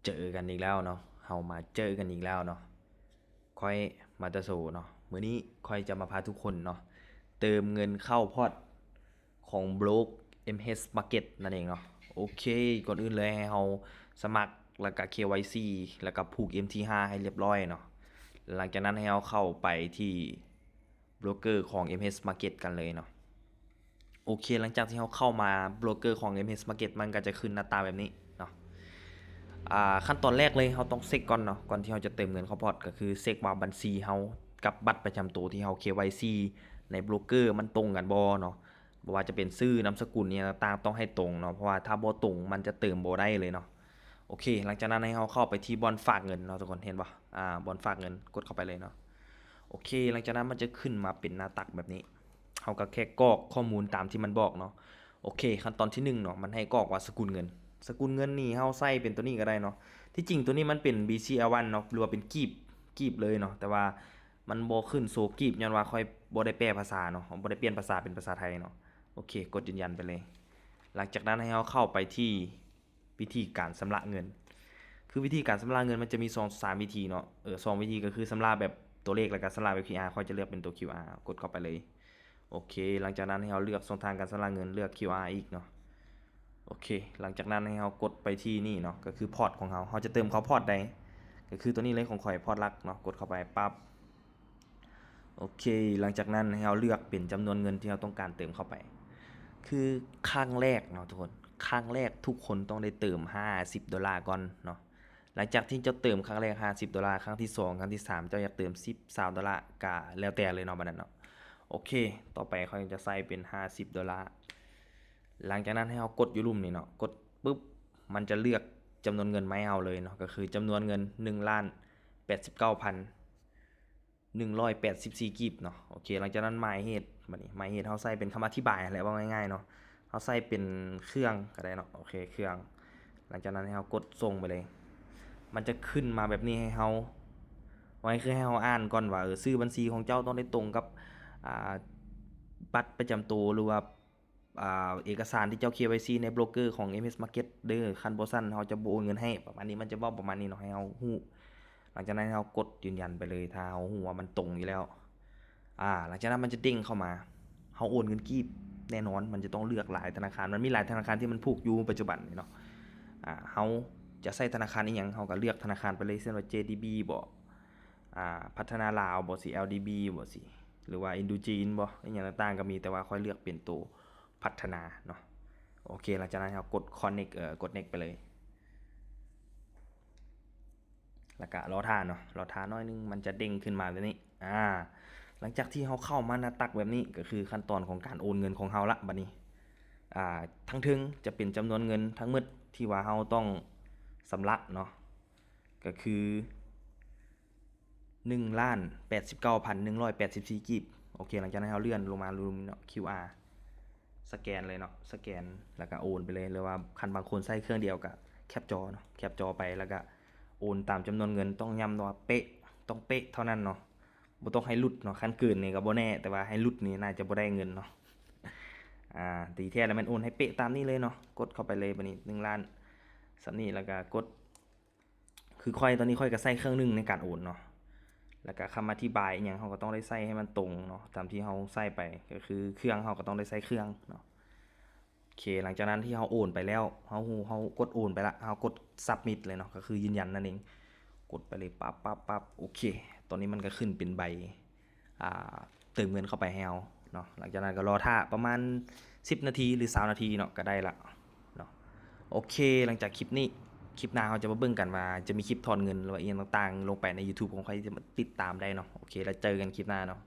ເຈີກັນອີກແລ້ວເນາະ ເຮົາມາເຈີກັນອີກແລ້ວເນາະ ຂ້ອຍມາແຕ່ໂຊເນາະ. ມື້ນີ້ຂ້ອຍຈະມາພາທຸກຄົນເນາະ ເຕີມເງິນເຂົ້າພອດຂອງໂບຣກ ເອັມເອັຊ Market ນັ້ນເອງເນາະ. ໂອເຄ ກ່ອນອື່ນເລີຍໃຫ້ເຮົາສະໝັກ ແລ້ວກະ ເຄວາຍຊີ ແລ້ວກະຜູກ ເອັມທີຫ້າ ໃຫ້ລຽບຮ້ອຍເນາະ. ຫຼັງຈາກນັ້ນໃຫ້ເຮົາເຂົ້າໄປທີ່ໂບຣກເກີຂອງ ເອັມເອັຊ Market ກັນເລີຍເນາະ. ໂອເຄ ຫຼັງຈາກທີ່ເຮົາເຂົ້າມາໂບຣກເກີຂອງ ເອັມເອັຊ Market ມັນກໍຈະຂຶ້ນໜ້າຕາແບບນີ້ເນາະ. ອ່າ ຂັ້ນຕອນແລກເລີຍ ເຮົາຕ້ອງເຊັກກ່ອນເນາະ ກ່ອນທີ່ເຮົາຈະເຕີມເງິນເຂົ້າພອດ ກໍຄືເຊັກວ່າບັນຊີເຮົາກັບບັດປະຈຳໂຕທີ່ເຮົາ ເຄວາຍຊີ ໃນໂບຣກເກີມັນຕົງກັນບໍ່ເນາະ. ບໍ່ວ່າຈະເປັນຊື່ ນາມສະກຸນ ອີ່ຫຍັງຕ່າງໆ ຕ້ອງໃຫ້ຕົງເນາະ ເພາະວ່າຖ້າບໍ່ຕົງມັນຈະເຕີມບໍ່ໄດ້ເລີຍເນາະ. ໂອເຄ ຫຼັງຈາກນັ້ນໃຫ້ເຮົາເຂົ້າໄປທີ່ບ່ອນຝາກເງິນເນາະທຸກຄົນ ເຫັນບໍ່? ອ່າ ບ່ອນຝາກເງິນ ກົດເຂົ້າໄປເລີຍເນາະ. ໂອເຄ ຫຼັງຈາກນັ້ນມັນຈະຂຶ້ນມາເປັນໜ້າຕັກແບບນີ້ ເຮົາກໍແຄ່ກອກຂໍ້ມູນຕາມທີ່ມັນບອກເນາະ. ໂອເຄ ຂັ້ນຕອນທີໜຶ່ງເນາະ ມັນໃຫ້ກອກວ່າສະກຸນເງິນ ສະກຸນເງິນນີ້ເຮົາໃສ່ເປັນໂຕນີ້ກໍໄດ້ເນາະ. ທີ່ຈິງໂຕນີ້ມັນເປັນ ບີຊີແອລວັນ ເນາະ ຫຼືວ່າເປັນກີບ ກີບເລີຍເນາະ ແຕ່ວ່າມັນບໍ່ຂຶ້ນໂຊກີບ ຍ້ອນວ່າຂ້ອຍບໍ່ໄດ້ແປພາສາເນາະ ບໍ່ໄດ້ປ່ຽນພາສາເປັນພາສາໄທເນາະ. ໂອເຄ ກົດຢືນຢັນໄປເລີຍ. ຫຼັງຈາກນັ້ນໃຫ້ເຮົາເຂົ້າໄປທີ່ ວິທີການຊຳລະເງິນ ຄືວິທີການຊຳລະເງິນມັນຈະມີສອງສາມວິທີເນາະ ເອີ ສອງວິທີກໍຄືຊຳລະແບບຕົວເລກ ແລ້ວກໍຊຳລະແບບຄິວອາ ຂ້ອຍຈະເລືອກເປັນຕົວຄິວອາ ກົດເຂົ້າໄປເລີຍ. ໂອເຄ ຫຼັງຈາກນັ້ນໃຫ້ເຮົາເລືອກຊ່ອງທາງການຊຳລະເງິນ ເລືອກຄິວອາອີກເນາະ. ໂອເຄ ຫຼັງຈາກນັ້ນໃຫ້ເຮົາກົດໄປທີ່ນີ້ເນາະ ກໍຄືພອດຂອງເຮົາ ເຮົາຈະເຕີມເຂົ້າພອດໃດ ກໍຄືຕົວນີ້ເລີຍ ຂອງຂ້ອຍພອດຫຼັກເນາະ ກົດເຂົ້າໄປປັບ. ໂອເຄ ຫຼັງຈາກນັ້ນໃຫ້ເຮົາເລືອກເປັນຈຳນວນເງິນທີ່ເຮົາຕ້ອງການເຕີມເຂົ້າໄປ ຄືຄັ້ງແລກເນາະທຸກຄົນ ຄັ້ງແລກທຸກຄົນຕ້ອງໄດ້ເຕີມຫ້າສິບໂດລາກ່ອນເນາະ. ຫຼັງຈາກທີ່ເຈົ້າເຕີມຄັ້ງແລກຫ້າສິບໂດລາ ຄັ້ງທີສອງ ຄັ້ງທີສາມ ເຈົ້າຢາກເຕີມສິບ ຊາວໂດລາ ກະແລ້ວແຕ່ເລີຍເນາະ ບັດນັ້ນເນາະ. ໂອເຄ ຕໍ່ໄປຂ້ອຍຈະໃສ່ເປັນຫ້າສິບໂດລາ. ຫຼັງຈາກນັ້ນໃຫ້ເຮົາກົດຢູ່ລຸ່ມນີ້ເນາະ ກົດປຶບ ມັນຈະເລືອກຈຳນວນເງິນມາໃຫ້ເຮົາເລີຍເນາະ ກໍຄືຈຳນວນເງິນໜຶ່ງລ້ານແປດສິບເກົ້າພັນ ໜຶ່ງຮ້ອຍແປດສິບສີ່ກີບເນາະ. ໂອເຄ ຫຼັງຈາກນັ້ນໝາຍເຫດ ບັດນີ້ໝາຍເຫດເຮົາໃສ່ເປັນຄຳອະທິບາຍຫັ້ນແຫຼະ ເວົ້າງ່າຍໆເນາະ ເຮົາໃສ່ເປັນເຄື່ອງກໍໄດ້ເນາະ. ໂອເຄ ເຄື່ອງ ຫຼັງຈາກນັ້ນໃຫ້ເຮົາກົດສົ່ງໄປເລີຍ ມັນຈະຂຶ້ນມາແບບນີ້ໃຫ້ເຮົາ ເອົາໃຫ້ ຄືໃຫ້ເຮົາອ່ານກ່ອນວ່າ ເອີ ຊື່ບັນຊີຂອງເຈົ້າຕ້ອງໄດ້ຕົງກັບ ອ່າ ບັດປະຈຳໂຕ ຫຼືວ່າ ອ່າ ເອກະສານທີ່ເຈົ້າ ເຄວາຍຊີ ໃນໂບຣກເກີຂອງ ເອັມເອັຊ Market ເດີ ຄັນບໍ່ຊັ້ນເຮົາຈະບໍ່ໂອນເງິນໃຫ້ ປະມານນີ້ ມັນຈະເວົ້າປະມານນີ້ເນາະ ໃຫ້ເຮົາຮູ້. ຫຼັງຈາກນັ້ນໃຫ້ເຮົາກົດຢືນຢັນໄປເລີຍ ຖ້າເຮົາຮູ້ວ່າມັນຕົງຢູ່ແລ້ວ. ອ່າ ຫຼັງຈາກນັ້ນມັນຈະເດ້ງເຂົ້າມາ ເຮົາໂອນເງິນກີບແນ່ນອນ ມັນຈະຕ້ອງເລືອກຫຼາຍທະນາຄານ ມັນມີຫຼາຍທະນາຄານທີ່ມັນຜູກຢູ່ປັດຈຸບັນນີ້ເນາະ. ອ່າ ເຮົາຈະໃຊ້ທະນາຄານອີ່ຫຍັງ ເຮົາກໍເລືອກທະນາຄານໄປເລີຍ ເຊັ່ນວ່າ ເຈດີບີ ບໍ ອ່າ ພັດທະນາລາວ ບໍ ຊິ ແອລດີບີ ບໍ ຊິ ຫຼືວ່າ ອິນດູຈີນ ບໍ ອີ່ຫຍັງຕ່າງໆກໍມີ ແຕ່ວ່າຂ້ອຍເລືອກເປັນໂຕ ພັດທະນາເນາະ. ໂອເຄ ຫຼັງຈາກນັ້ນເຮົາກົດ Connect ເອີ ກົດ Next ໄປເລີຍ ແລ້ວກະລໍຖ້າເນາະ ລໍຖ້າໜ້ອຍໜຶ່ງ ມັນຈະເດ້ງຂຶ້ນມາແບບນີ້. ອ່າ ຫຼັງຈາກທີ່ເຮົາເຂົ້າມາໜ້າຕັກແບບນີ້ ກໍຄືຂັ້ນຕອນຂອງການໂອນເງິນຂອງເຮົາລະ ບັດນີ້. ອ່າ ທາງເທິງຈະເປັນຈຳນວນເງິນທັງໝົດທີ່ວ່າເຮົາຕ້ອງຊຳລະເນາະ ກໍຄື ໜຶ່ງລ້ານແປດສິບເກົ້າພັນໜຶ່ງຮ້ອຍແປດສິບສີ່ກີບ. ໂອເຄ ຫຼັງຈາກນັ້ນເຮົາເລື່ອນລົງມາລຸ່ມເນາະ ຄິວອາ ສະແກນເລີຍເນາະ ສະແກນ ແລ້ວກະໂອນໄປເລີຍ ຫຼືວ່າຄັນບາງຄົນໃຊ້ເຄື່ອງດຽວກະແຄັບຈໍເນາະ ແຄັບຈໍໄປ ແລ້ວກະໂອນຕາມຈຳນວນເງິນ. ຕ້ອງຢ້ຳວ່າເປະ ຕ້ອງເປະເທົ່ານັ້ນເນາະ ບໍ່ຕ້ອງໃຫ້ຫຼຸດເນາະ ຄັນເກີນນີ້ກະບໍ່ແນ່ ແຕ່ວ່າໃຫ້ຫຼຸດນີ້ໜ້າຈະບໍ່ໄດ້ເງິນເນາະ. ອ່າ ທີ່ແທ້ແລ້ວແມ່ນໂອນໃຫ້ເປະຕາມນີ້ເລີຍເນາະ ກົດເຂົ້າໄປເລີຍ ບັດນີ້ໜຶ່ງລ້ານສ່ຳນີ້ ແລ້ວກະກົດ ຄືຂ້ອຍ ຕອນນີ້ຂ້ອຍກໍໃຊ້ເຄື່ອງໜຶ່ງໃນການໂອນເນາະ ແລ້ວກໍຄຳອະທິບາຍອີ່ຫຍັງ ເຮົາກໍຕ້ອງໄດ້ໃສ່ໃຫ້ມັນຕົງເນາະ ຕາມທີ່ເຮົາໃສ່ໄປ ກໍຄືເຄື່ອງ ເຮົາກໍຕ້ອງໄດ້ໃສ່ເຄື່ອງເນາະ. ໂອເຄ ຫຼັງຈາກນັ້ນທີ່ເຮົາໂອນໄປແລ້ວ ເຮົາຮູ້ ເຮົາກົດໂອນໄປລະ ເຮົາກົດ Submit ເລີຍເນາະ ກໍຄືຢືນຢັນນັ້ນເອງ ກົດໄປເລີຍ ປັບ ປັບ ປັບ. ໂອເຄ ຕອນນີ້ມັນກໍຂຶ້ນເປັນໃບ ອ່າ ເຕີມເງິນເຂົ້າໄປໃຫ້ເຮົາເນາະ. ຫຼັງຈາກນັ້ນກໍລໍຖ້າປະມານສິບນາທີ ຫຼື ຊາວນາທີເນາະ ກໍໄດ້ລະເນາະ. ໂອເຄ ຫຼັງຈາກຄລິບນີ້ ຄລິບໜ້າເຮົາຈະມາເບິ່ງກັນວ່າຈະມີຄລິບຖອນເງິນ ຫຼືວ່າອີ່ຫຍັງຕ່າງໆ ລົງໄປໃນ YouTube ຂອງຂ້ອຍ ທີ່ຈະມາຕິດຕາມໄດ້ເນາະ. ໂອເຄ ແລ້ວເຈີກັນຄລິບໜ້າເນາະ.